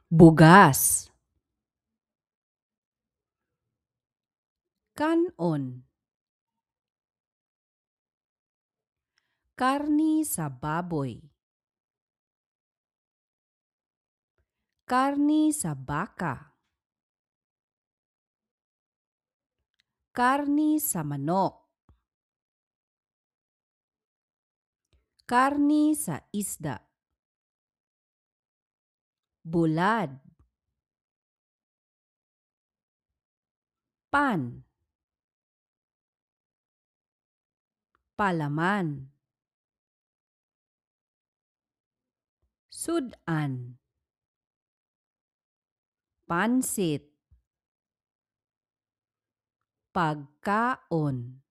Bugas. Kan-on. Karni sa baboy. Karni sa baka. Karni sa manok. Karni sa isda. Bulad. Pan. Palaman. Sud-an. Pansit. Pagkaon.